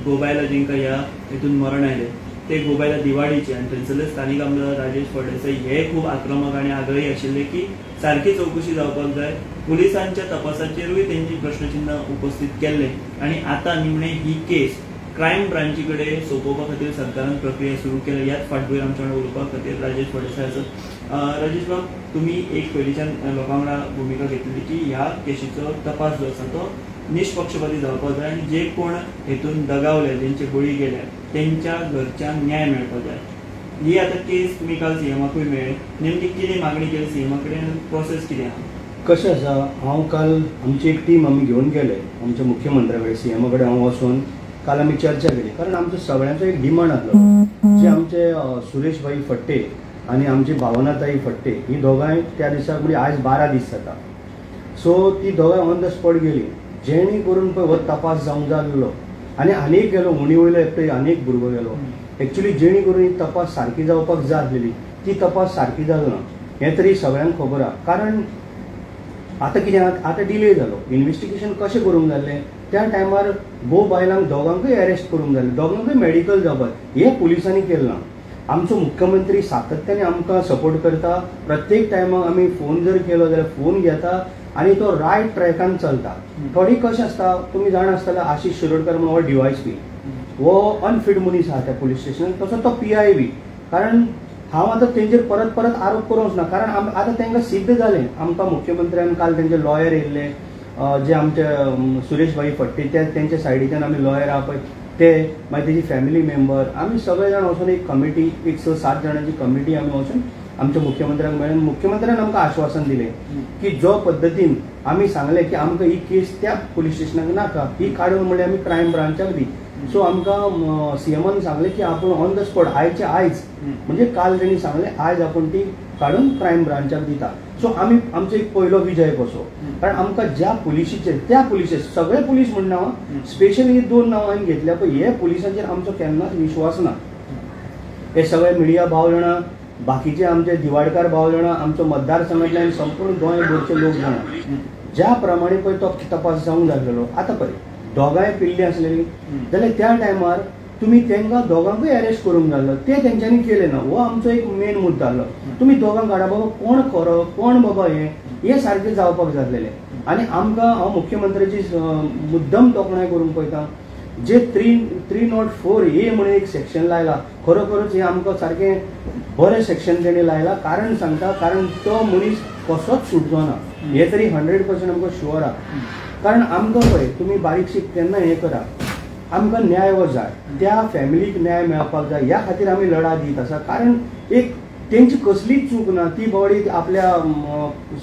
गोबायला जेंकां ह्या हितून मरण आयलें ते गोबायला दिवाडीचे आनी थंयसरले स्थानीक आमदार राजेश फळदेसाय हे खूब आक्रमक आनी आग्रही आशिल्ले की सारकी चवकशी जावपाक जाय. पुलिसांच्या तपासाचेरूय तेंची प्रश्नचिन्ह उपस्थित केल्ले आनी आतां निमणे ही केस क्रायम ब्रांची कडेन सोंपोवपा खातीर सरकारान प्रक्रिया सुरू केल्या. ह्याच फाटभूंयेर आमच्या वांगडा उलोवपा खातीर राजेश फळदेसाय आसात. राजेश बाब, तुमी एक पयलींच्यान लोकां वांगडा भुमिका घेतली की ह्या केशीचो तपास जो आसा तो निष्पक्षपाती जावपाक जाय आनी जे कोण हेतून दगावले, जेंचे बळी गेले तेंच्या घरच्यांक न्याय मेळपाक जाय. ही आतां केस तुमी काल सीएमाकूय मेळ्ळे, नेमकी कितें मागणी केली सीएमा कडेन, प्रोसेस कितें आहा? कशें आसा, हांव काल आमची एक टीम आमी घेवन गेले आमच्या मुख्यमंत्र्या कडेन, सीएमा कडेन हांव वचून काल आमी चर्चा केली. कारण आमचो सगळ्यांचो एक डिमांड आसलो जे आमचे सुरेश भाई फडते आनी आमची भावनाताई फडते ही दोगांय त्या दिसाक म्हणजे आयज 12 दीस जाता, सो ती दोगांय ऑन the spot गेली जेणे करून पळय हो तपास जावंक जाय आसलो. आनी आनीक गेलो उणी वयलो एकटो आनीक भुरगो गेलो. एक्चुली जेणे करून ही तपास सारकी जावपाक जाय आसलेली ती तपास सारकी जाली ना हें तरी सगळ्यांक खबर आहा. कारण आतां कितें आतां डिले जालो, इन्वेस्टिगेशन कशें करूंक जाल्लें त्या टायमार भोव बायलांक दोगांकूय अरेस्ट करूंक जालें, दोगांकूय मेडिकल जावपाक हें पुलिसांनी केलें ना. आमचो मुख्यमंत्री सातत्याने आमकां सपोर्ट करता, प्रत्येक टायमाक आमी फोन जर केलो जाल्यार फोन घेता आनी तो रायट ट्रॅकान चलता. थोडी कशें आसता तुमी जाणा आसतले, आशिष शिरोडकर म्हणून हो डीवायएसपी हो अनफीट मनीस आहा त्या पुलीस स्टेशनान, तसो तो पीआय बी. कारण हांव आतां तेंचेर परत परत आरोप करूंक वचना, कारण आतां तांकां सिद्ध जालें. आमकां मुख्यमंत्र्यान काल तेंचे लॉयर येयल्ले जे आमचे सुरेश भाई फडते ते तेंच्या सायडीच्यान आमी लॉयर आहा पळय ते, मागीर तेजी फॅमिली मेंबर, आमी सगळे जाण वचून एक कमिटी, एक 6-7 जाणांची कमिटी आमी वचून आमच्या मुख्यमंत्र्यांक मेळ्ळे. मुख्यमंत्र्यान आमकां आश्वासन दिलें की जो पद्दतीन आमी सांगलें की आमकां ही केस त्या पुलीस स्टेशनाक नाका, ही काडून म्हणल्यार आमी क्रायम ब्रांचाक दी. सो आमकां सीएमान सांगलें की आपूण ऑन the spot आयचे आयज, म्हणजे काल तेणी सांगलें आयज आपूण ती काडून क्रायम ब्रांचाक दिता. सो आमी आमचो एक पयलो विजय कसो, कारण आमकां ज्या पुलिशीचेर त्या पुलिशेर सगळे पुलीस म्हणना, स्पेशली ही 2 नांवां हांवें घेतल्या पळय, हे पुलिसांचेर आमचो केन्नाच विश्वास ना. हे सगळे मिडिया भाव जाणा, बाकीचे आमचे दिवाडकार भाव जाणा, आमचो मतदारसंघांतल्यान संपूर्ण गोंयभरचे लोक जाणा ज्या प्रमाणे पळय तो तपास जावंक जाल्लो. आतां पळय दोगांय पिल्ली आसलेली जाल्यार त्या टायमार तुमी तांकां दोगांकूय अरेस्ट करूंक जाल्लो, ते तेंच्यांनी केलें ना. हो आमचो एक मेन मुद्दो आसलो. तुमी दोगांक काडा बाबा, कोण खरो कोण बाबा हें सारकें जावपाक जाल्लेलें. आनी आमकां हांव मुख्यमंत्र्याची मुद्दम तोखणाय करूंक पळयता, जे 304A म्हणून एक सेक्शन लायला, खरोखरच हें आमकां सारकें बरें सेक्शन तेणी लायला. कारण सांगता, कारण तो मनीस कसोच सुटचो ना हें तरी 100% आमकां शुअर आहा. कारण आमकां पळय तुमी बारीकशी केन्ना हें करा, आमकां न्याय हो जाय, त्या फॅमिलीक न्याय मेळपाक जाय, ह्या खातीर आमी लढा दीत आसा. कारण एक तेंची कसलीच चूक ना, ती बॉडी आपल्या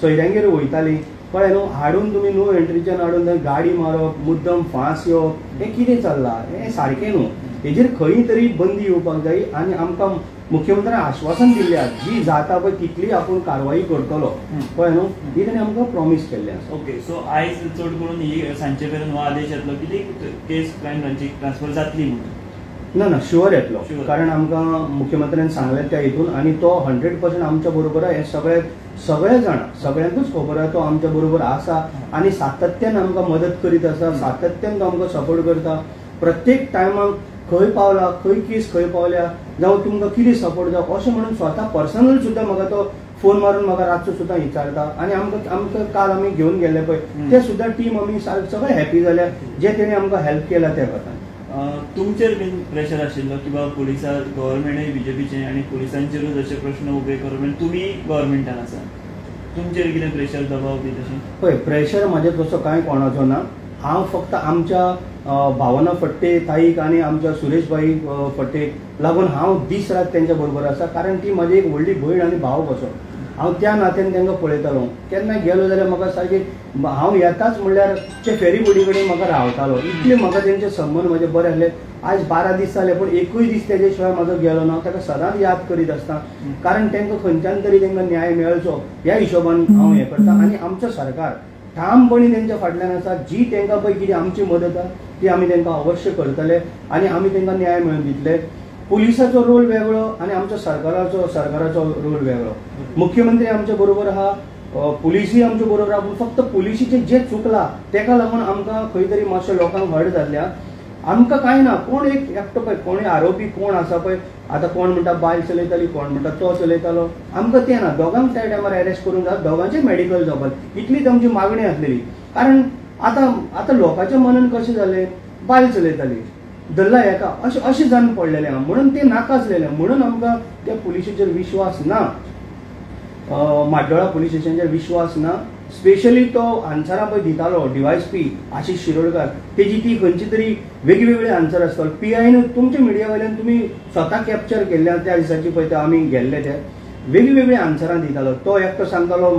सोयऱ्यांगेर वयताली कळ्ळें न्हू, हाडून तुमी नो एंट्रीच्यान हाडून गाडी मारप, मुद्दम फांस येवप, हें कितें चल्लां हें सारकें न्हू. हेजेर खंय तरी बंदी येवपाक जाय. आनी आमकां मुख्यमंत्र्यान आश्वासन दिल्लें आसा जी जाता पळय तितली आपूण कारवाई करतलो, कळ्ळें न्हू, ही ताणें आमकां प्रॉमीस केल्लें आसा. ओके, सो आयज चड करून ही सांजचे मेरेन हो आदेश येतलो की ती केस क्रायम ब्रांचीक ट्रान्सफर जातली म्हणून? ना ना, शुअर येतलो, कारण आमकां मुख्यमंत्र्यान सांगलें त्या हितून आनी तो 100% आमच्या बरोबर आहा. हें सगळे सगळे जाणा, सगळ्यांकूच खबर आहा तो आमच्या बरोबर आसा आनी सातत्यान आमकां मदत करीत आसा, सातत्यान तो आमकां सपोर्ट करता. प्रत्येक टायमाक खंय पावला, खंय केस खंय पावल्या, जावं तुमकां कितें सपोर्ट जावं अशें म्हणून स्वता पर्सनल सुद्दां म्हाका तो फोन मारून म्हाका रातचो सुद्दां विचारता. आनी आमकां आमकां काल आमी घेवन गेल्ले पळय ते सुद्दां टीम आमी सगळे हॅपी जाल्या जे तेणी आमकां हेल्प केला त्या खातीर. तुमचेर बीन प्रेशर आशिल्लो किंवा पुलिसां गव्हर्मेंटूय बीजेपीचें आनी पुलिसांचेरूच अशे प्रश्न उबे करप, तुमी गव्हर्मेंटान आसा, तुमचेर कितें प्रेशर दबाव बी तशें? पळय प्रेशर म्हाजेर तसो कांय कोणाचो ना. हांव फक्त आमच्या भावना फडते ताईक आनी आमच्या सुरेश भाई फडतेक लागून हांव दीस रात तेंच्या बरोबर आसा, कारण ती म्हाजी एक व्हडली भयण आनी भाव कसो हांव त्या नात्यान तांकां पळयतालो. केन्ना गेलो जाल्यार म्हाका सारकें हांव येताच म्हणल्यार ते फेरी बोटी कडेन म्हाका रावतालो, इतले म्हाका तेंचे संबंद म्हजे बरे आसले. आयज 12 दीस जाले पूण एकूय दीस तेजे शिवाय म्हाजो गेलो ना. ताका सदांच याद करीत आसता, कारण तांकां खंयच्यान तरी तांकां न्याय मेळचो ह्या हिशोबान हांव हें करता. आनी आमचो सरकार ठामपणी तेंच्या फाटल्यान आसा, जी तांकां पळय कितें आमची मदत आसा ती आमी तांकां अवश्य करतले आनी आमी तांकां न्याय मेळोवन दितले. पुलिसाचो रोल वेगळो आनी आमचो सरकाराचो रोल वेगळो. मुख्यमंत्री आमच्या बरोबर आहा, पुलिसूय आमच्या बरोबर आहा, पूण फक्त पुलिशीचें जें चुकलां तेका लागून आमकां खंय तरी मातशें लोकांक हर्ट जाल्ल्या. आमकां कांय ना, कोण एक एकटो पळय कोणूय आरोपी कोण आसा पळय, आतां कोण म्हणटा बायल चलयताली, कोण म्हणटा तो चलयतालो, आमकां तें ना. दोगांक त्या टायमार अरेस्ट करूंक जाय, दोगांचें मेडिकल जावपाक, इतलीच आमची मागणी आसलेली. कारण आतां आतां लोकांच्या मनान कशें जालें, बायल चलयताली धरला हेका अशें अशें जावन पडलेलें आहा, म्हणून तें नाका आसलेलें. म्हणून आमकां त्या पुलिशेचेर विश्वास ना, म्हाड्डोळा पुलीस स्टेशनाचेर विश्वास ना. स्पेशली तो आन्सरां पळय दितालो DYSP Ashish Shirodkar, तेजी ती खंयची तरी वेगवेगळे आन्सर आसतालो. PI तुमच्या मिडिया वयल्यान तुमी स्वता कॅप्चर केल्ल्या त्या दिसाची पळय ते आमी गेल्ले ते वेगवेगळे आन्सरां दितालो. तो एकटो सांगतालो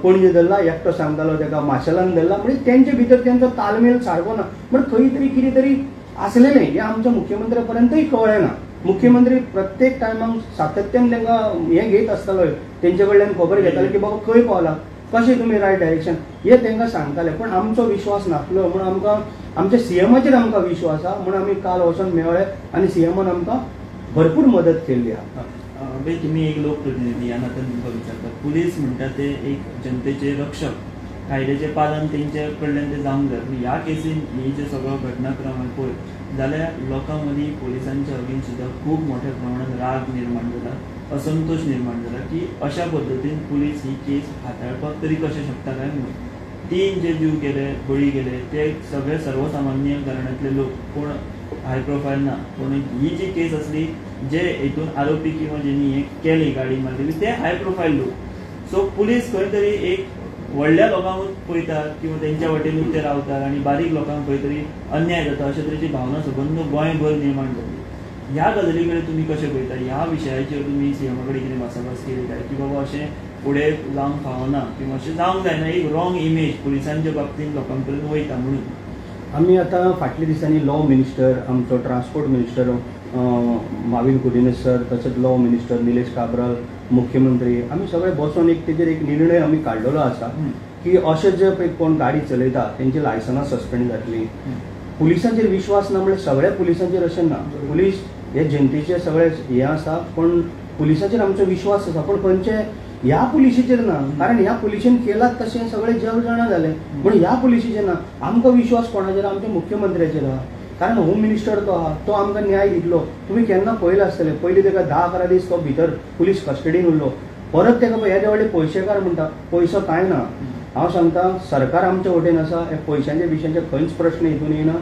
पणजे धरला, एकटो सांगतालो तेका माशेलान धरला, म्हणजे तेंचे भितर तेंचो तालमेल सारको ना. म्हण खंय तरी कितें तरी आसलेलें हें आमच्या मुख्यमंत्र्या पर्यंतय कळ्ळें ना. मुख्यमंत्री प्रत्येक टायमाक सातत्यान तांकां हें घेत आसतालो, तेंचे कडल्यान खबर घेताले की बाबा खंय पावला, कशें तुमी रायट डायरेक्शन हे तांकां सांगताले. पण आमचो विश्वास नासलो म्हणून आमकां आमच्या सीएमाचेर आमकां विश्वास आहा, म्हणून आमी काल वचोन मेळ्ळे आनी सीएमान आमकां भरपूर मदत केल्ली आहा. बे तुमी एक लोकप्रतिनिधी ह्या नात्यान तुमकां विचारता, पुलीस म्हणटा ते एक जनतेचे रक्षक, कायद्याचें पालन तेंचे कडल्यान ते जावंक जाय. पूण ह्या केसीन ही जे सगळो घटनाक्रम पळय जाल्यार लोकां मदीं पुलिसांच्या अगेन्स्ट सुद्दां खूब मोठ्या प्रमाणात राग निर्माण जाला, असंतोष निर्माण जाला की अशा पद्दतीन पुलीस ही केस हाताळपाक तरी कशें शकता काय म्हणून. 3 जे जीव गेले, बळी गेले, ते सगळे सर्वसामान्य घराण्यांतले लोक, कोण हाय प्रोफायल ना. पूण ही जी केस आसली जे हितून आरोपी किंवा जेणी हे केली गाडी मारली ते हाय प्रोफायल लोक. सो पुलीस खंय तरी एक व्हडल्या लोकांक पळयतात किंवा तेंच्या वाटेनूच ते रावतात आनी बारीक लोकांक खंय तरी अन्याय जाता अशे तरेची भावना सबंद गोंयभर निर्माण जाली. ह्या गजाली कडेन तुमी कशें पळयता? ह्या विशयाचेर तुमी सीएमा कडेन कितें भासाभास केली काय की बाबा अशें फुडें जावंक फावना किंवा अशें जावंक जायना, एक रॉंग इमेज पुलिसांच्या बाबतींत लोकां पर्यंत वयता म्हणून? आमी आतां फाटल्या दिसांनी लॉ मिनिस्टर आमचो ट्रान्सपोर्ट मिनिस्टर माविन कुदिन्हो सर, तशेंच लॉ मिनिस्टर निलेश काब्राल, मुख्यमंत्री, आमी सगळे बसोन एक तेजेर एक निर्णय आमी काडलेलो आसा की अशें जे पळय कोण गाडी चलयता तेंची लायसनां सस्पेंड जातली. पुलिसांचेर विश्वास ना म्हणल्यार सगळ्या पुलिसांचेर अशें ना, पुलीस हे जनतेचे सगळे हें आसा, पण पुलिसांचेर आमचो विश्वास आसा, पण खंयचे ह्या पुलिशेचेर ना. कारण ह्या पुलिशेन केलां तशें सगळें जग जाणा जालें, पूण ह्या पुलिशेचेर ना. आमकां विश्वास कोणाचेर? आमच्या मुख्यमंत्र्याचेर आहा. कारण होम मिनिस्टर तो आहा, तो आमकां न्याय दितलो. तुमी केन्ना पळयलां आसतलें, पयलीं ताका 10-11 दीस तो भितर पुलीस कस्टडीन उरलो, परत ताका पळय येदे व्हडले पयशेकार म्हणटा, पयसो कांय ना. हांव सांगता सरकार आमच्या वटेन आसा, हे पयशांचे बिशांचे खंयच प्रश्न हितून येना.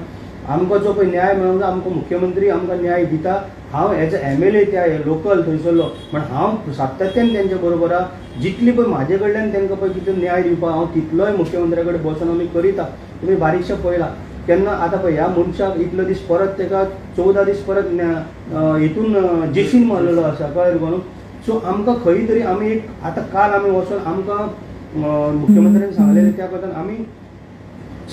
आमकां जो पळय न्याय मेळूंक जाय, आमकां मुख्यमंत्री आमकां न्याय दिता. हांव एज अ MLA त्या लोकल थंयसरलो म्हण हांव सातत्यान तेंच्या बरोबर आहा. जितली पळय म्हाजे कडल्यान तांकां पळय कितें न्याय दिवपाक हांव तितलोय मुख्यमंत्र्या कडेन बसून आमी करीता. तुमी बारीकशें पळयलां केन्ना आतां पळय ह्या मनशाक इतलो दीस परत ताका 14 दीस परत हितून जेसीन मारलेलो आसा, कळ्ळें तुका न्हू. सो आमकां खंय तरी आमी एक आतां काल आमी वचोन आमकां मुख्यमंत्र्यान सांगलेलें त्या प्रमाण आमी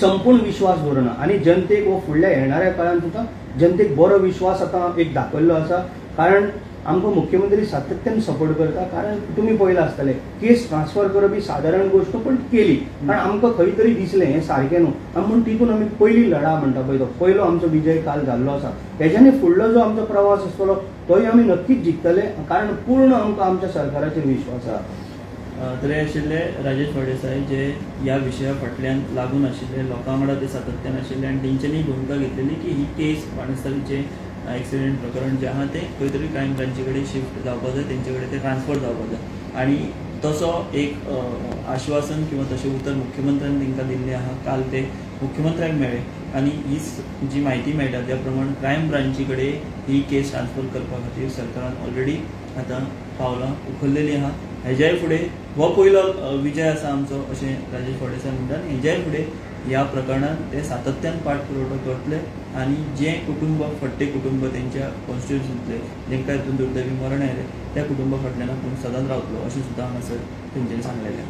संपूर्ण विश्वास दवरना आनी जनतेक हो फुडल्या येणाऱ्या काळान सुद्दां जनतेक बरो विश्वास आतां एक दाखयल्लो आसा. कारण आमकां मुख्यमंत्री सातत्यान सपोर्ट करता. कारण तुमी पळयलां आसतलें केस ट्रान्सफर करप ही सादारण गोश्ट पण केली, कारण आमकां खंय तरी दिसलें हें सारकें न्हू, आनी म्हूण तितून आमी पयली लढा म्हणटा पळय तो पयलो आमचो विजय काल जाल्लो आसा. तेज्यानी फुडलो जो आमचो प्रवास आसतलो तोय आमी नक्कीच जिखतले, कारण पूर्ण आमकां आमच्या सरकाराचेर विश्वास आसा. तर आशिल्ले राजेश फळदेसाय जे ह्या विशया फाटल्यान लागून आशिल्ले, लोकां वांगडा ते सातत्यान आशिल्ले आनी तेंच्यांनी भुमिका घेतलेली की ही केस बाणस्तारीचे एक्सिडेंट प्रकरण जें आहा तें खंय तरी क्रायम ब्रांची कडेन शिफ्ट जावपाक जाय, तेंचे कडेन तें ट्रान्सफर जावपाक जाय. आनी तसो एक आश्वासन किंवा तशें उतर मुख्यमंत्र्यान तांकां दिल्लें आहा. काल ते मुख्यमंत्र्याक मेळ्ळे आनी ही जी म्हायती मेळटा त्या प्रमाण क्रायम ब्रांची कडेन ही केस ट्रान्सफर करपा खातीर सरकारान ऑलरेडी आतां पावलां उखल्लेलीं आहा. हेज्याय फुडें हो पयलो विजय आसा आमचो अशें राजेश फळदेसाय म्हणटा. आनी हेज्याय फुडें ह्या प्रकरणांत ते सातत्यान पाठपुरवठो करतले आनी जें कुटुंब फट्टे कुटुंब तेंच्या कॉन्स्टिट्युन्सींतले जेंकां हितून दुर्दैवी मरण आयलें त्या कुटुंबा फाटल्यान आपूण सदांच रावतलो अशें सुद्दां हांगासर तेंच्यांनी सांगलेलें.